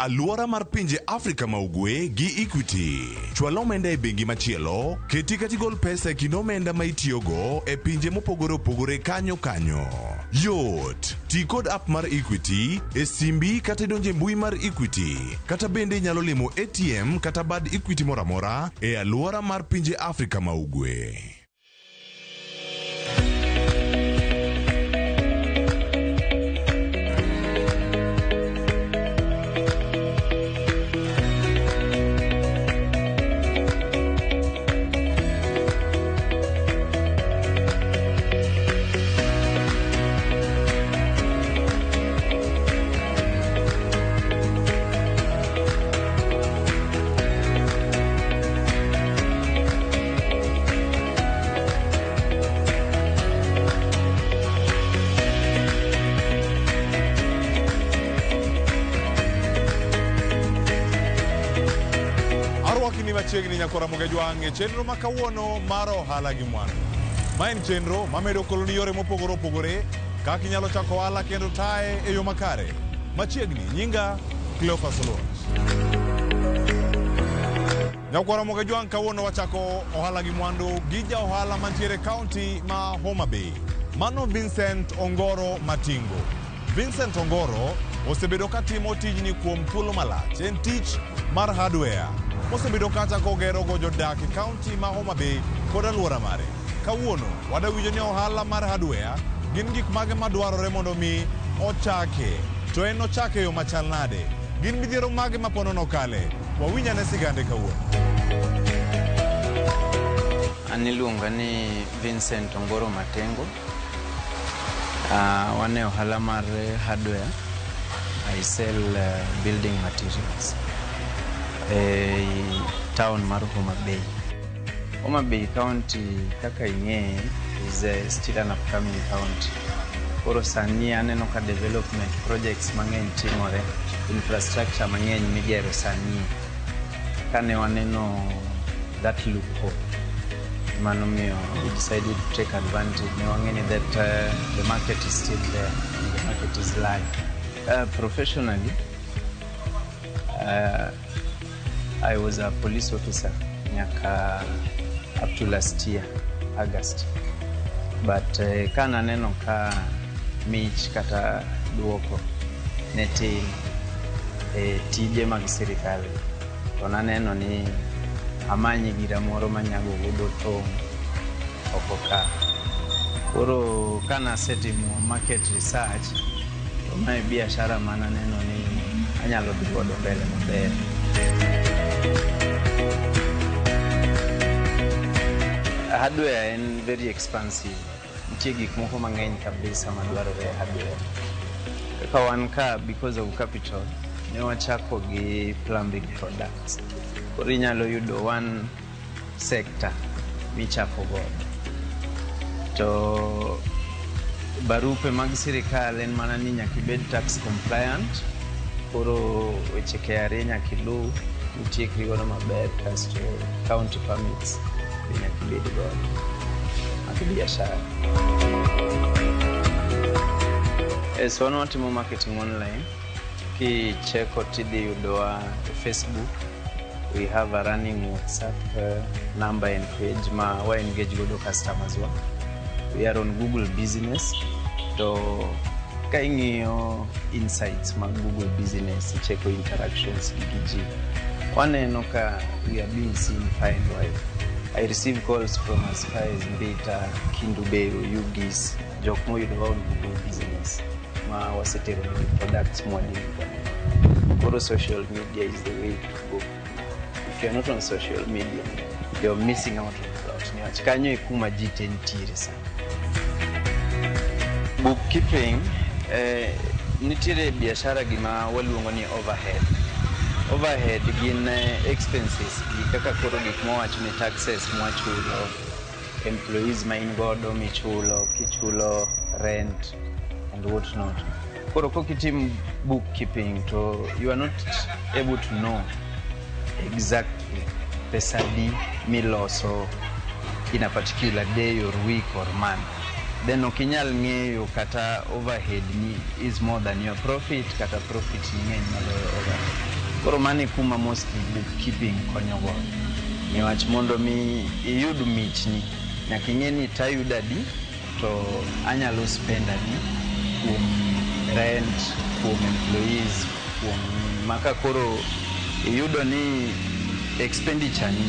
Alwora mar pinje Afrika ma Ugwe gi Equity. Chwal omenda e bengi machielo, keti kata igol pesa e kind omenda ma itiyogo e pinje mopogore opogore kanyo kanyo. Yot! Ti kod app mar Equity e simbi kata idonj e mbui mar Equity. Kata bende inyalo limo ATM kata bad Equity moro amora e alwora mar pinje Afrika ma Ugwe. Arwakini machiegni nyakwara Mogejwang' e chenro ma kawuono mar ohala gi mwandu. Ma en chenro mamedo koloni yore mopogore opogore kaka inyalo chako ohala kendo taye e yo makare. Machiegni, nyinga Cleophas Oluoch. Nyakwara Mogejwang' kawuono wachako ohala gi mwandu gi ja ohala mantiere e kaunti ma Homa Bay. Mano Vincent Ongoro Matingo. Vincent Ongoro osebedo ka timo tijni kuom thuolo malach. En tich mar hardware mosebedo kata kogerogo jodak e kaunti ma Homa Bay kod alwora mare. Kawuono wadawinjo ni ohala mar hardware gin gik mage madwarore mondo mi ochake. To en ochake e yo machal nade? Gin midhiero mage ma pono nokale? Wawinj ane sigande kawuono. An iluonga ni Vincent Ongoro Matengo. Wan e ohala mar hardware. I sell building materials e town mar Homa Bay. Homa Bay County kaka ing'eye is still an upcoming county. Koro sani aneno ka development projects mang'eny timore, infrastructure mang'eny migero sani. Kane waneno that loophole, manomiyo we decided to take advantage. Ne wang'e ni that the market is still there, and the market is live. Professionally, I was a police officer nyaka up to last year, August. But ka naneno ka mich kata duoko ne tin e tije mag sirikal, to naneno ni amany gira moro manyago godo tong' oko ka. Koro kanasetimo market research, to mae biashara mananeno ni anyalo dhi godo mbele maber. Hardware en very expansive. Nitie gik moko mang'eny kabisa madwarore e hardware. Kaka wan ka because of capital, ne wachako gi plumbing products. Koro inyalo yudo one sector michako godo. To barupe mag sirikal en mana ni nyaka ibed tax compliant. Koro weche KRA nyaka iluw, itiekri godo maber kasto county permits be nyaka ibed godo mag biashara. Yes, wan watimo marketing online. Kicheko tidhi yudowa e Facebook. We have a running WhatsApp number and page ma wa engage godo customers wa. We are on Google Business. To ka ing'iyo insights mag Google Business, icheko interactions gi ji, waneno ka we are being seen far and wide. I receive calls from as far as Mbita, Kendu Bay, Oyugis, jok moyudowa on Google Business ma wasetero negi products mwadeliver. Koro social media is the way to go. If you're not on social media, you're missing out on a lot. Niwach kanyo e kuma ji te nitiere sani. Bookkeeping, nitiere biashara gima waluongo ni overhead. Overhead gin expenses gi kaka koro gik mwawacho ni taxes mwachulo, employees ma in godo michulo, kichulo rent and what not. Koro kokitim bookkeeping to you are not able to know exactly pesa adi miloso in a particular day or week or month. Then ok inyal ng'eyo kata overhead ni is more than your profit kata profit ni ng'eny maloyo overhead. Koro mano e kuma mostly bookkeeping konyo godo. Niwach mondo mi iyud michni, nyaka ing'e ni tayudo adi to anyalo spend adi kuom rent, kuom employees, kuom maka koro iyudo ni expenditure ni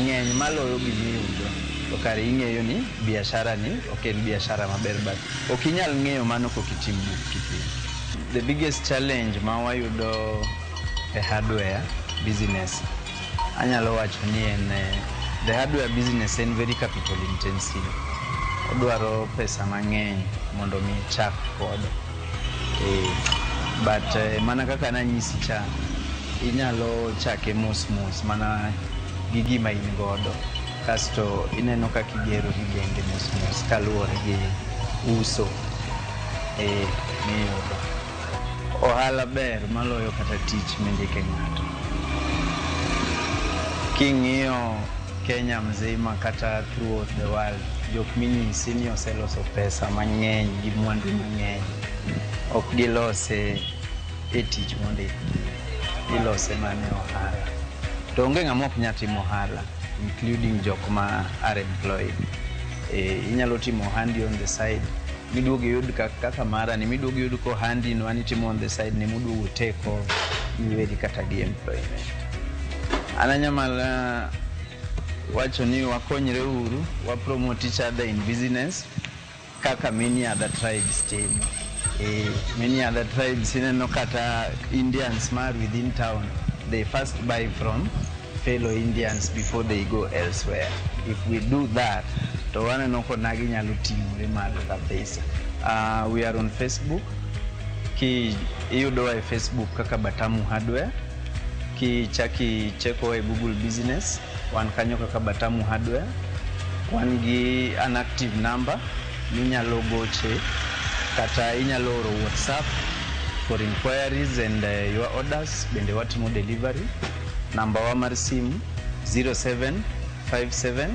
ng'eny maloyo gimiyudo to kare ing'eyo ni biashara ni ok en biashara maber, but ok inyal ng'eyo mano kok itim bookkeeping. The biggest challenge ma wayudo e hardware business, anyalo wacho ni en the hardware business en very capital intensive. Odwaro pesa mang'eny mondo mi ichak godo. But mana kaka nanyisi cha, inyalo chake mos mos mana gi gima in godo, kasto ineno kaka igerori bende mos mos kaluwore gi uso miyudo. Ohala ber maloyo kata tich mindike ng'ato. King'iyo Kenya mzima kata throughout the world, jok minyisi ni oseloso pesa mang'eny gi mwandu mang'eny, ok gilose e tich mondikgi, gilose mana e ohala. To onge ng'ama ok nyal timo ohala, including jok ma are employed. Inyalo timo ohandi on the side, miduogo iyud kaka mara ni, miduogo iyud ka ohandi no anitimo on the side ni moduogo take over, miweri kata gi employment. An anyamala wacho ni wakonyre uru, wa promote each other in business kaka many other tribes timo. Many other tribes ineno kata Indians mar within town, they first buy from fellow Indians before they go elsewhere. If we do that, to waneno konagi nyalo ting'ore malo kabisa. We are on Facebook. Ki iyudowa e Facebook kaka Batamu Hardware. Kichaki chekowa e Google Business, wan kanyo kaka Batamu Hardware. Wan gi an active number minyalo goche kata inyalo oro WhatsApp for inquiries and your orders, bende watimo delivery. Namba wa mar simu 0757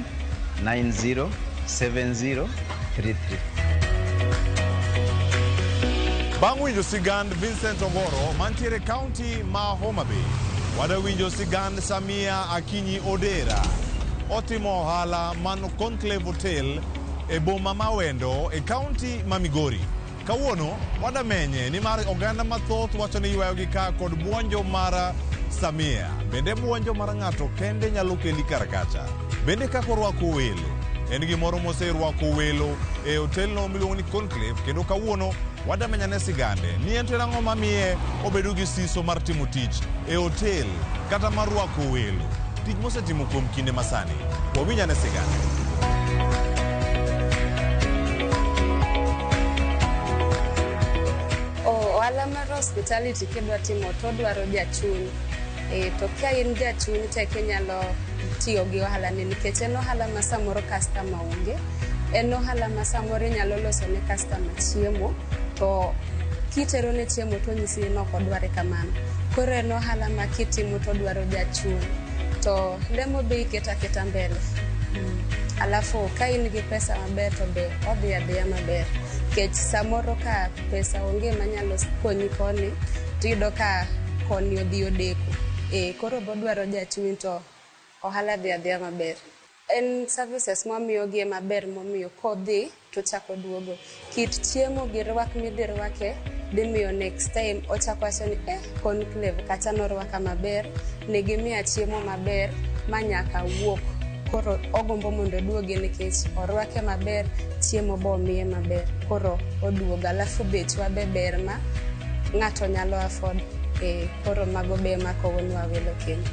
907033. Bang' winjo sigand Vincent Ongoro mantiere kaunti ma Homa Bay, wadawinjo sigand Samia Akinyi Odera. Otimo ohala man Conclave Hotel e boma ma Wendo e kaunti ma Migori. Kawuono wadamenye nimar oganda mathoth wacho ni ywayogi ka kod buonjo mar Samia. Bende buonjo mar ng'ato kende nyalo keli kar kacha. Bende kaka orwako welo en gimoro moserwako welo e otelno miluongo ni Conclave, kendo kawuono wadamenya ne sigande ni en to en ang'o mamiye obedo gi siso mar timo tich e otel kata mar rwako welo, tich mosetimo kuom kinde masani. Wawinj ane sigande. Ohala mar hospitality kidwa timo to odwaro jachuny. To ka in jachuny to eka inyalo tiyo gi ohala ni, nikech en ohala ma samoro customer onge, en ohala ma samoro inyalo loso ne customer chiemo to kitero ne chiemo to onyisi ni ok odware kamano. Koro en ohala ma kitimo to odwaro jachuny, to lemo be iketo aketa mbele. Alafu ka in gi pesa maber to be odhi adhiya maber, nikech samoro ka pesa onge manyalo konyi koni tiyudo ka koni odhi odeko. Koro bodwaro jachuny to ohala dhi adhiya maber. En services mwamiyogi ema ber momiyo kodhi to ochako duogo. Kit chiemo gi rwak midhi rwake dhi miyo next time ochako wacho ni Conclave kacha norwaka maber, ne gimiya chiemo maber ma nyaka awuok. Koro ogombo mondo oduogi nikech orwake maber, chiemo be omiye maber. Koro oduogo. Alafu bechwa be ber ma ng'ato nyalo afford. Koro mago be ema kowonwa welo kendo.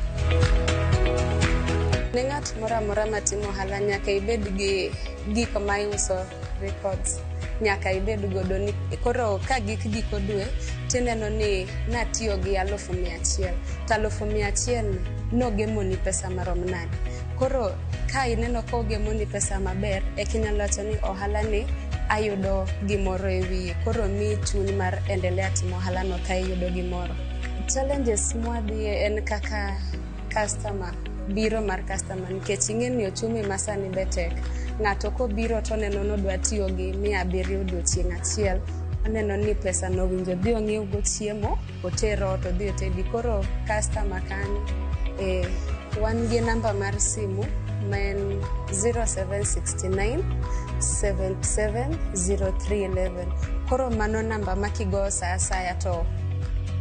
Ne ng'at moro amora matimo ohala nyaka ibed gi gik ma iuso, records nyaka ibed godo ni, koro ka gik giko dwe tineno ni natiyo gi 100,000 to 100,000 ni nogemoni pesa marom nade. Koro ka ineno ka ogemoni pesa maber, eka inyalo wacho ni ohala ni ayudo gimoro e wiye. Koro miyi chuny mar endelea timo ohala no ka iyudo gimoro. Challenges mwadhiye en kaka customer, biro mar customer, nikech ing'e ni ochumi masani be tek. Ng'ato kobiro to oneno ni odwa tiyo gi 700 odiochieng' achiel, Oneno ni pesa no owinjo odhi ong'iew go chiemo, oter ot, odhi otedi. Koro customer kanyo. Wan gi namba mar simu ma en 0769 770311. Koro mano namba ma kigoyo sa asaya to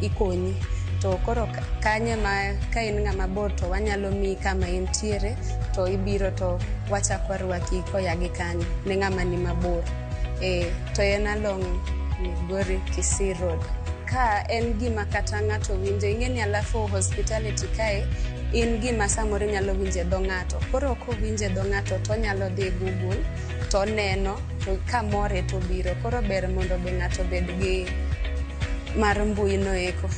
ikonyi. To koro kanye ma ka in ng'ama bor to wanyalo miyi kama intiere to ibiro to wachako warwaki koya gi kanyo ne ng'ama ni mabor. To en along Migori Kisii Road. Ka en gima kata ng'ato winjo, ing'e ni alafu hospitality kae in gima samoro inyalo winjo e dho ng'ato. Koro kowinjo e dho ng'ato to onyalo dhi Google to oneno to kamore to obiro. Koro ber mondo be ng'ato obed gi mar mbui no eko.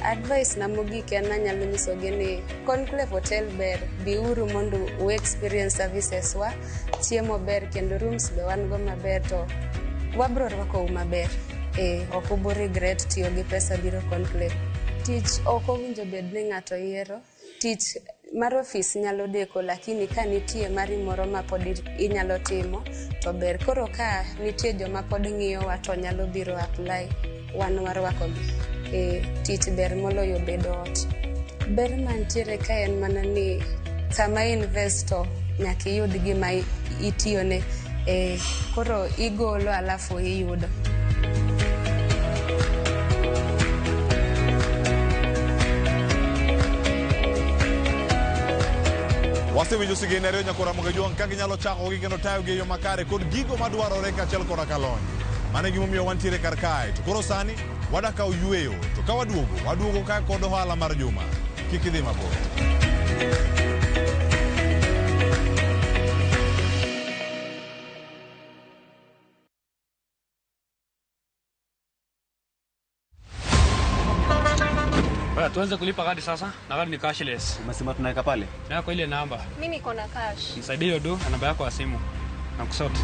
Advice na mogik en anyalo nyisogi ni Conclave Hotel ber, biuru mondo u experience services wa, chiemo ber kendo rooms be wan go maber to wabro rwakou maber. Ok ubo regret tiyo gi pesa biro Conclave. Tich ok owinjo bed ni ng'ato yiero. Tich mar ofis nyalo deko lakini ka nitie mari moro ma pod inyalo timo to ber. Koro ka nitie joma pod ng'iyowa to nyalo biro apply, wan warwakogi. Tich ber moloyo bedo ot. Ber mantiere ka en mana ni sama invest to nyaka iyud gima itiyone. Koro igolo alafu iyudo. Wasewinjo sigend ariyo nyakora Ramogi Jwang' ka ginyalo chakogi kendo tayogi e yo makare kod gigo madwarore kaachiel koda ka lony. Mano e gimomiyo wantiere kar kae. To koro sani wada kawo yweyo to ka waduogo, waduogo ka kod ohala mar juma. Kik idhi mabor. Tuanze kulipa kadi sasa na kadi ni cashless. Umesema tunaweka pale? Yako ile namba. Mimi niko na cash. Nisaidie hiyo do na namba yako ya simu. Na kusort.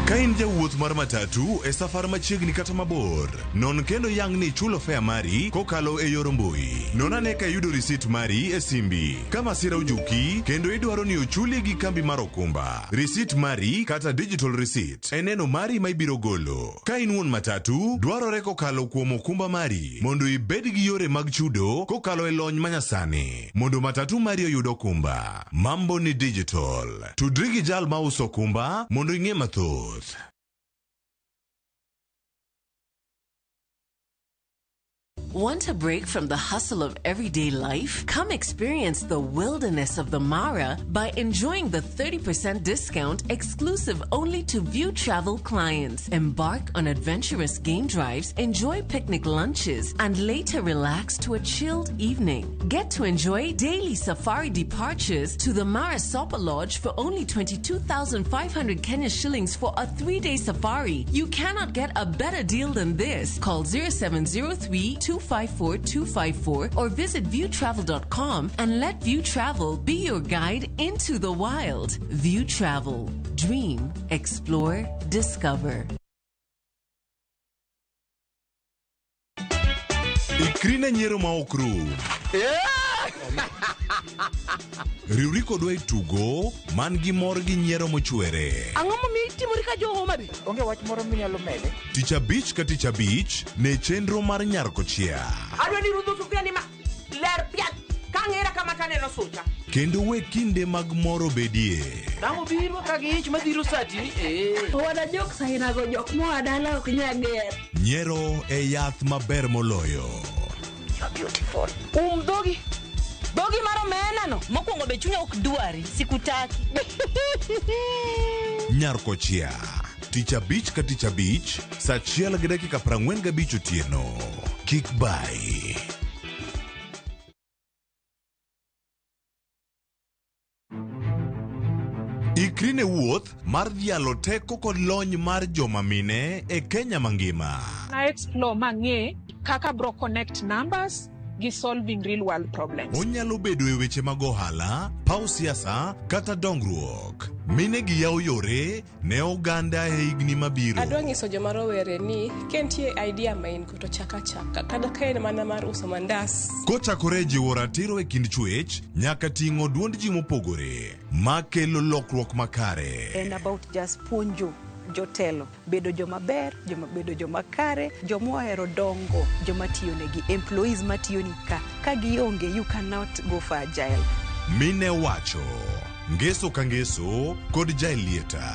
Ka in jawuoth mar matatu e safar machiegni kata mabor, non kendo yang ni ichulo fare mari kokalo e yor mbui. Non ane ka iyudo risit mari e simbi. Ka masira ojuki kendo idwaro ni ochuli gi kambi mar okumba, risit mari kata digital receipt e neno mari ma ibiro golo. Ka in wuon matatu, dwarore kokalo kuom okumba mari mondo ibed gi yore mag chudo kokalo e lony manyasani mondo matatu mari oyud okumba. Mambo ni digital. Tudri gi jal mauso okumba mondo ing'e mathoth. Want a break from the hustle of everyday life? Come experience the wilderness of the Mara by enjoying the 30% discount exclusive only to View Travel clients. Embark on adventurous game drives, enjoy picnic lunches, and later relax to a chilled evening. Get to enjoy daily safari departures to the Mara Sopa Lodge for only 22,500 Kenya shillings for a 3-day safari. You cannot get a better deal than this. Call 0703 254 254 or visit viewtravel.com and let View Travel be your guide into the wild. View Travel. Dream, explore, discover. Ikri ne nyiero ma ok rum. Riwri kodwa e tugo man gi mor gi nyiero mochwere. Ang'o momiyo itimori ka jo Homa Bay? Onge wach moro minyalo mede? Tich abich ka tich abich ne chenro mar Nyar Kochia. Adwa ni rudho sufuria ni ma ler piat ka ang'era kama taneno sucha. Kendo we kinde mag mor obedie. Dang' obiro ka gi ich madhiro sati. Wana jok sainago jok moa dala ok nyal ger. Nyiero e yath maber moloyo. You are beautiful. Dhogi. Dhogi mar omena no mokwongo be chunya ok dwari sikutaki. Nyar Kochia. Tich abich ka tich abich, saa 1:45 otieno. Kik bai. Ikri ne wuoth mar dhialo teko kod lony mar joma mine e Kenya mangima. Na explore mang'e kaka bro connect numbers gi solving real world problems. Onyalo bedo e weche mag ohala, paw siasa kata dongruok. Mine gi yawo yore ne oganda e higni mabiro. Adwa nyiso joma rowere ni ka nitie idea ma in go to chak achaka kata ka en mana mar uso mandas. Kochakore e jiwo ratiro e kind chwech nyaka ting'o duond ji mopogore makelo lokruok makare. En about just puonjo jotelo bedo joma ber, joma bedo joma kare, joma ohero dongo, joma tiyo negi, employees matiyo ni ka. Ka gionge, you cannot go for agile. Mine wacho ngeso ka ngeso kod Jaelieta.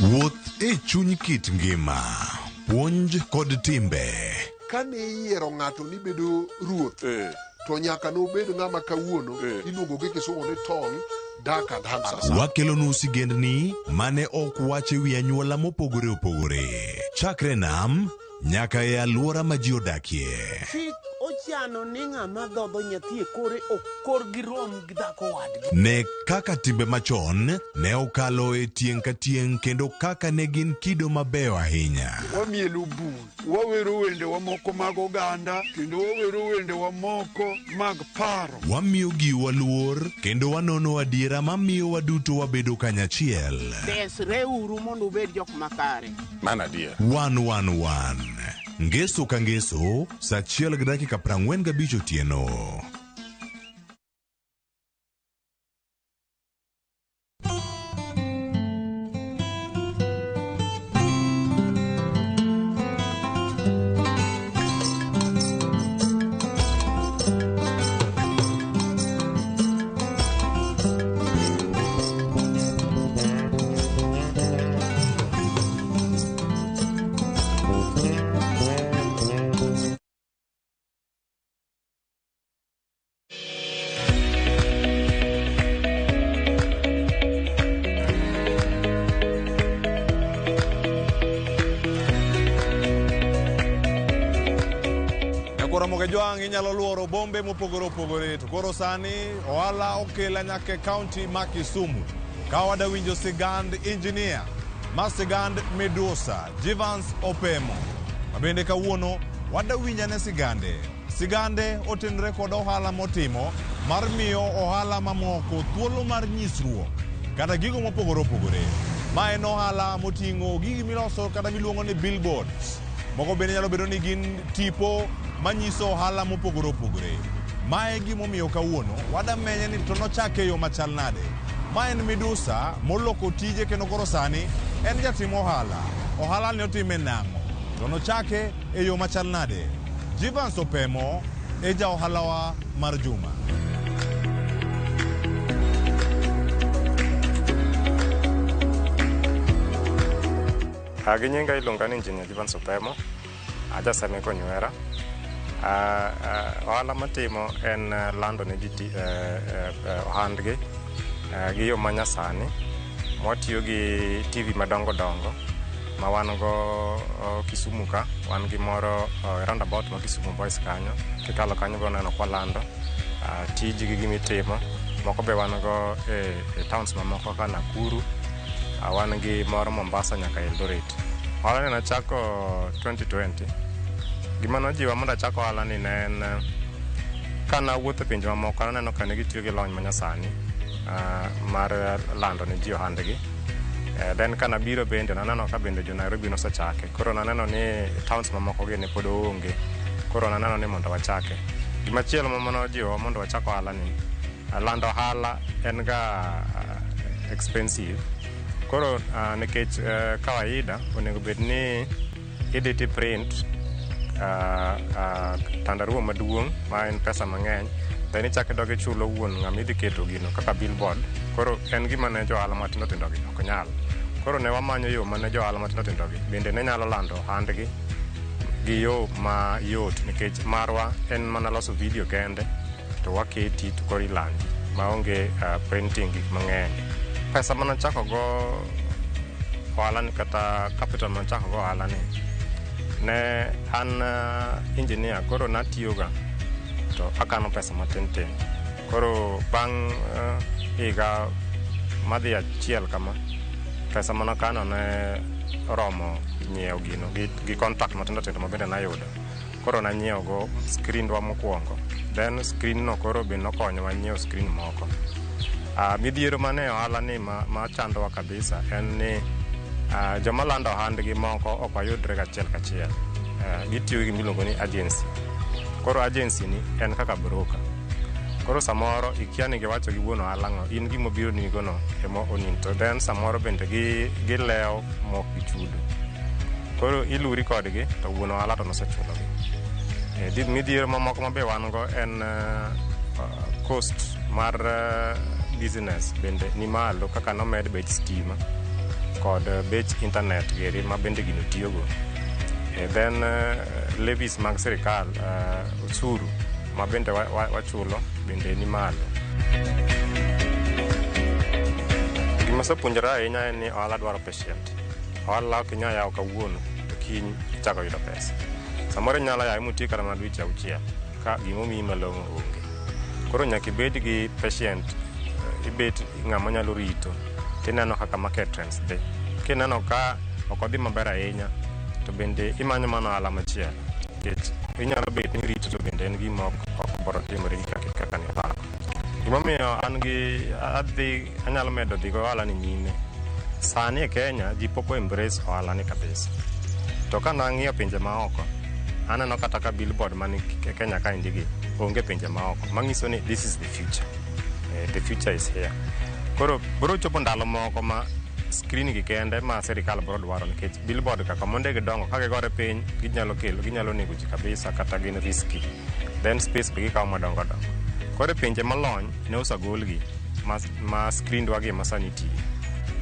Wuoth e chuny kit ngima, puonj kod timbe. Kane iyiero ng'ato ni bedo ruoth, to nyaka nobed ng'ama kawuono iluongo gi kisungu ni tall, dark and handsome. Wakelonu sigendni mane ok wach e wi anyuola mopogore opogore. Chakre nam nyaka e alwora ma ji odakie. Chik ochano ni ng'ama dhodho nyathi e kore ok korgi rom gi dhako wadgi. Ne kaka timbe machon ne okalo e tieng' ka tieng' kendo kaka ne gin kido mabeyo ahinya. Wamielo bul, wawero wendewa moko mag oganda, kendo wawero wendewa moko mag paro. Wamiyo giwa luor kendo wanono adiera mamiyo waduto wabedo kanyachiel. Desreuru mondo ubed jok makare. Mano adier. 111 Ngeso ka ngeso, saa 1:45 otieno. Nyakwara Jwang' inyalo luoro bombe mopogore opogore to koro sani ohala okela nyaka e kaunti ma Kisumu ka wadawinjo sigand engineer ma sigand Midusa Jivans Opemo ma bende kawuono wadawinjane sigande. Sigande otenore kod ohala motimo mar miyo ohala mamoko thuolo mar nyisruok kata gigo mopogore opogore. Ma en ohala moting'o gigi miloso kata miluongo ni billboards. Moko bende nyalo bedo ni gin tipo manyiso ohala mopogore opogore. Mae gimomiyo kawuono wadamenye ni to nochake e yo machal nade. Ma en Midusa moloko tije kendo koro sani en jatim ohala. Ohala ni otime nang'o? To nochake e yo machal nade? Jivans Opemo e ja ohalawa mar juma. Gi nyinga iluonga ni Engineer Jivans Opemo, aja Sameko Nywera. Ohala matimo en lando ne ji ohandgi gi yo manyasani. Mwatiyo gi TV madongo dongo ma wan go Kisumu ka, wan gi moro roundabout ma Kisumu Boys kanyo. Kikalo kanyo biro neno kwa lando tijgi gi gimitimo. Moko be wan go e towns mamoko kaka Nakuru. Wan gi moro Mombasa nyaka Eldoret. Ohala ni nachako 2020. Gima nojiwa mondo achak ohala ni ne en kana wuotho e pinje mamoko naneno ka ne gitiyo gi lony manyasani mar lando ne ji ohandgi. Then kana biro bende naneno ka bende jo Nairobi nosechake. Koro naneno ni towns mamoko gi ne pod oonge. Koro naneno ni mondo wachake. Gimachielo manojiwa mondo wachak ohala ni lando ohala en ga expensive. Koro nikech kawaida onego bed ni idhi ti print tandarua maduong' ma en pesa mang'eny, then ichako idog ichulo wuon ng'ama idhi keto gino kaka billboard. Koro en gima ne jo ohala matindo tindo gi ok nyal. Koro ne wamanyo yo mane jo ohala matindo tindo gi bende ne nyalo lando ohandgi gi yo mayot, nikech marwa en mana loso video kende to waketi to koro ilandi maonge printing gik mang'eny. Pesa manachako go ohala ni kata capital manachako go ohala ni ne an engineer, koro natiyoga to akano pesa matin tin. Koro bang' higa madhi achiel kama, pesa manakano ne oromo nyiewo gino gi contract matindo tindo ma bende nayudo. Koro nanyiewo go screen dwa mokwongo, then screen no koro be nokonyowa nyiewo screen moko. Midhiero mane ohala ni ma chandowa kabisa en ni joma lando ohandgi moko ok wayudre gachiel kachiel. Gitiyo gi gimiluongo ni agency. Koro agency ni en kaka broker. Koro samoro ikia ni giwacho gi wuon ohala ng'o, in gimobiro nigo no ema onin to then samoro bende gilewo mok gichudo. Koro iluri kodgi to wuon ohala to nosechulogi. Midhiero mamoko ma be wan go en cost mar business bende ni malo kaka nomed bech stima kod bech internet geri ma bende gino tiyogo. Then levies mag sirikal, osuru ma bende wachulo bende ni malo. Gima asepuonjora ahinya en ni ohala dwaro patient. Ohala ok inyal yawo kawuono to kiny ichako yudo pesa. Samoro inyalo yawe motiek kata mana dweche 6 ka gimomiyi malong'o onge. Koro nyaka ibed gi patient, ibet ng'ama nyalo rito tineno kaka market trends dhi. Kineno ka ok odhi maber ahinya to bende imanyo mana ohala machielo. Nikech inyalo bet ni irito to bende en gima ok biro timore kaka niparo. Gimomiyo an gi adhi anyalo medo dhi go ohala ni nyime. Sani e Kenya ji pok o embrace ohala ni kabisa. To ka nang'iyo pinje maoko, aneno kata ka billboard mani Kenya kaendi gi onge pinje maoko. Manyiso ni this is the future. The future is here. Koro biro chopo ndalo moko ma screen gi kende ma sirikal biro dwaro nikech billboard kaka monde gidongo ka gigore piny ginyalo kelo ginyalo nego ji kabisa kata gin risky. Then space be gikawo madongo dongo. Koro e pinje molony ne osegolgi ma screen dwagi ema sani tiyo.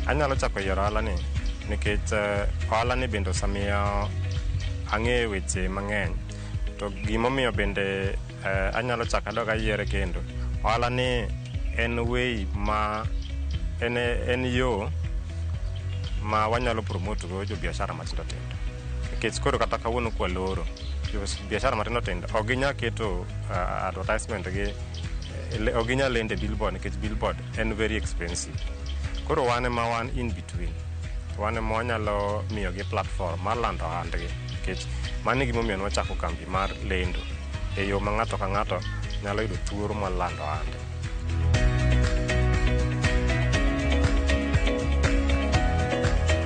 Anyalo chako yiero ohala ni nikech ohala ni bende osemiyo ang'eyo weche mang'eny. To gimomiyo bende anyalo chako adog ayiere kendo, ohala ni en way ma en yo ma wanyalo promote go jo biashara matindo tindo. Nikech koro kata kawuono kwaloro, jo biashara matindo tindo ok ginyal keto advertisement gi, ok ginyal lendo e billboard nikech billboard en very expensive. Koro wan ema wan in between. Wan ema wanyalo miyogi platform mar lando ohandgi nikech mano e gimomiyo ne wachako kambi mar lendo e yo ma ng'ato ka ng'ato nyalo yudo thuolo mar lando ohande.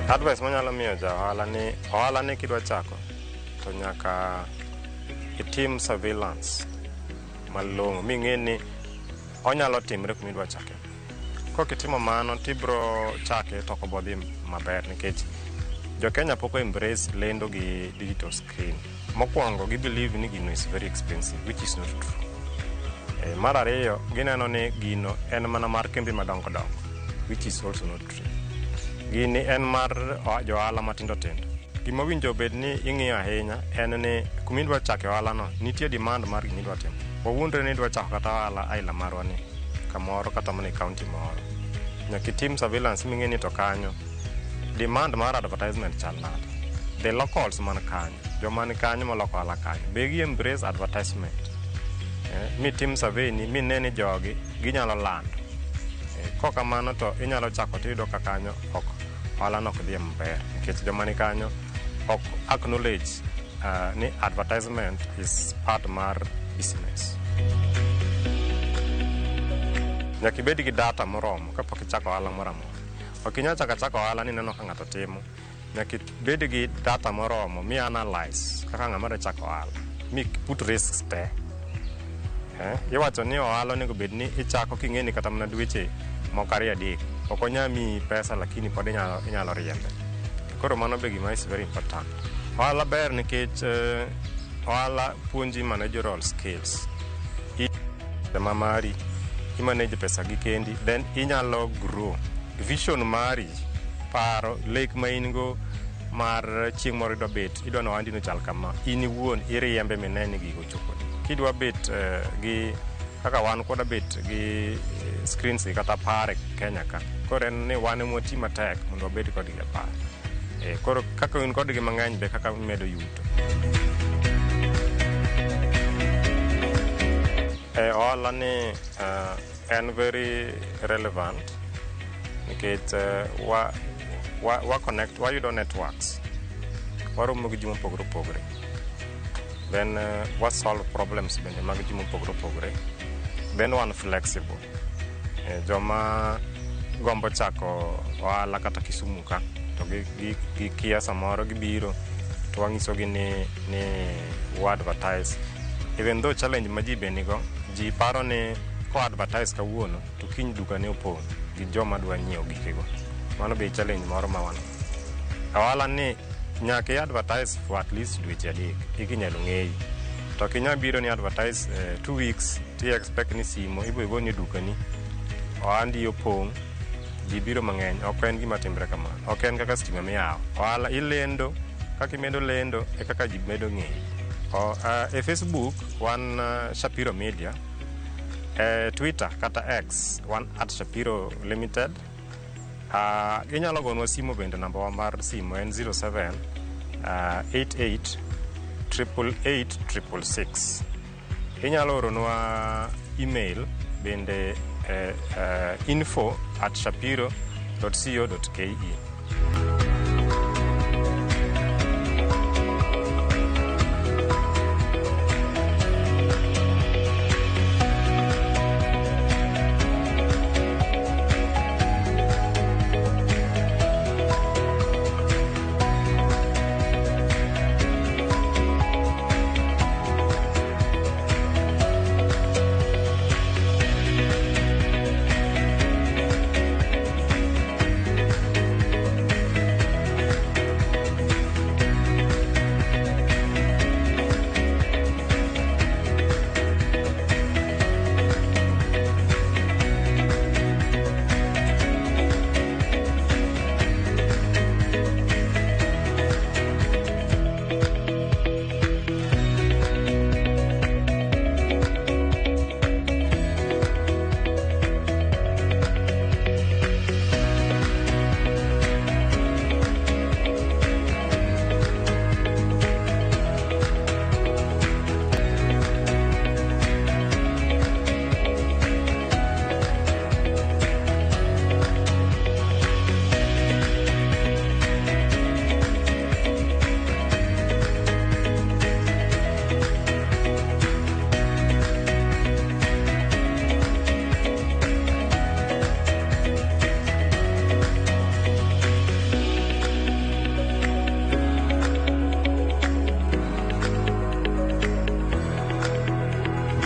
Advice manyalo miyo ja ohala ni ohala ni kidwa chako to nyaka itim surveillance malong'o ming'e ni onyalo timre kuma idwa chake. Kok itimo mano tibiro chake to ok obo dhi maber nikech jo Kenya pok o embrace lendo gi digital screen. Mokwongo gi believe ni gino is very expensive, which is not true. Mar ariyo gineno ni gino en mana mar kembe madongo dongo, which is also not true. Gini en mar jo ohala matindo tindo. Gima owinjo bed ni ing'iyo ahinya en ni kuma idwa chake ohala no nitie demand mar gima idwa timo. Wawuondre ni idwa chako kata ohala aila marwa ni kamoro kata mana e county moro. Nyaka itim surveillance ming'e ni to kanyo demand mar advertisement chal nade. The locals man kanyo, joma ni kanyo moloko ohala kanyo, be gi embrace advertisement. Mitim survey ni mine ni jogi ginyalo lando. Kok kamano to inyalo chako tiyudo ka kanyo ok ohala no ok dhi maber nikech joma ni kanyo ok acknowledge ni advertisement is part mar business. Nyaka ibed gi data moromo kapok ichako ohala moro amora. Ok inyal chako achaka ohala ni ineno ka ng'ato timo. Nyaka ibed gi data moromo mi analyze kaka ng'ama dwa chako ohala, mi put risks te. Iwacho ni ohala onego bed ni ichako king'e ni kata mana dweche moko 2 3 ok onyal miyi pesa lakini pod inyalo riembe. Koro mano be gima is very important. Ohala ber nikech ohala puonji managerial skills. Ma mari imanage pesa gi kendi, then inyalo grow. Vision mari, paro, lek ma in go mar chieng' moro idwa bet, idwa ni ohandi no chal kama, in iwuon iriembe mine ni gigo choponi. Kidwa bet gi kaka wan koda bet gi screens gi kata 10 e Kenya ka. Koro en ni wan ema wati matek mondo wabed kodgi 10. Koro kaka in kodgi mang'eny be kaka imedo yuto. Ohala ni en very relevant nikech wa connect, wayudo networks, waromo gi ji mopogore opogore. Then wa solve problems bende mag ji mopogore opogore. Then wan flexible. Joma gombo chako ohala kata Kisumu ka to gi kia samoro gibiro to wang'isogi ni wa advertise. Even though challenge ma ji be nigo, ji paro ni ko advertise kawuono to kiny duka ne opong' gi joma dwa nyiewo gikego. Mano be challenge moro ma wan. Ohala ni nyaka i advertise for at least dweche 3 eka inyalo ng'eyi. To ok inyal biro ni advertise 2 weeks ti expect ni simo ibo igoni e dukani ohandi opong' ji biro mang'eny. Ok en gima timre kamano. Ok en kaka stima miyawo. Ohala ilendo, kaka imedo lendo e kaka ji medo ng'eyi. E Facebook wan Shapiro Media, e Twitter kata X wan at Shapiro Limited. Inyalo gonwa simo bende, namba wa mar simo en 07 88 888 666. Inyalo oronwa email bende info@shapiro.co.ke.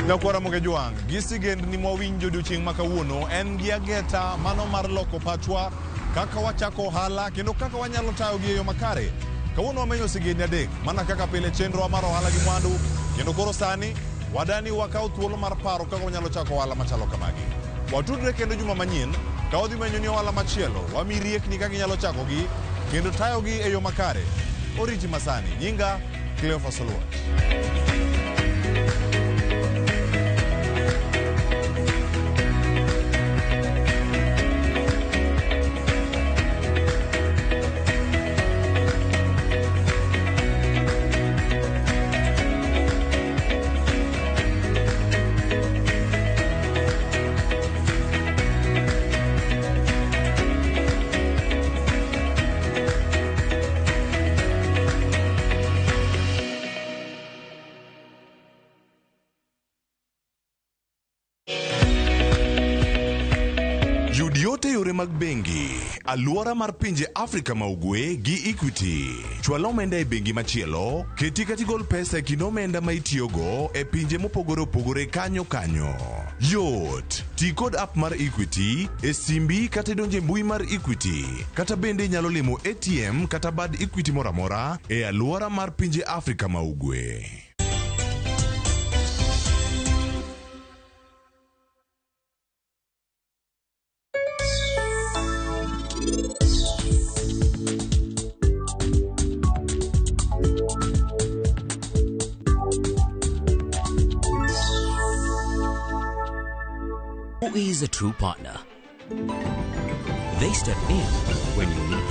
Nyakwara Mogejuang', gi sigendni mwawinjo odiochieng' ma kawuono en gi ageta mano mar loko pachwa kaka wachako ohala kendo kaka wanyalo tayogi e yo makare. Kawuono wamenyo sigendni 3 mana kaka pile chenrowa mar ohala gi mwandu, kendo koro sani wadani wakaw thuolo mar paro kaka wanyalo chako ohala machalo kamagi. Watudre kendo juma manyien ka wadhi menyo ni ohala machielo, wami riekni kaka inyalo chakogi kendo tayogi e yo makare. Oriti masani, nyinga Cleophas Oluoch. Yud yote yore mag bengi, alwora mar pinje Afrika ma Ugwe gi Equity. Chwal omenda e bengi machielo, keti kata igol pesa e kind omenda ma itiyogo e pinje mopogore opogore kanyo kanyo. Yot! Ti kod app mar Equity e simbi kata idonj e mbui mar Equity. Kata bende inyalo limo ATM kata bad Equity moro amora e alwora mar pinje Afrika ma Ugwe. Who is a true partner? They step in when you need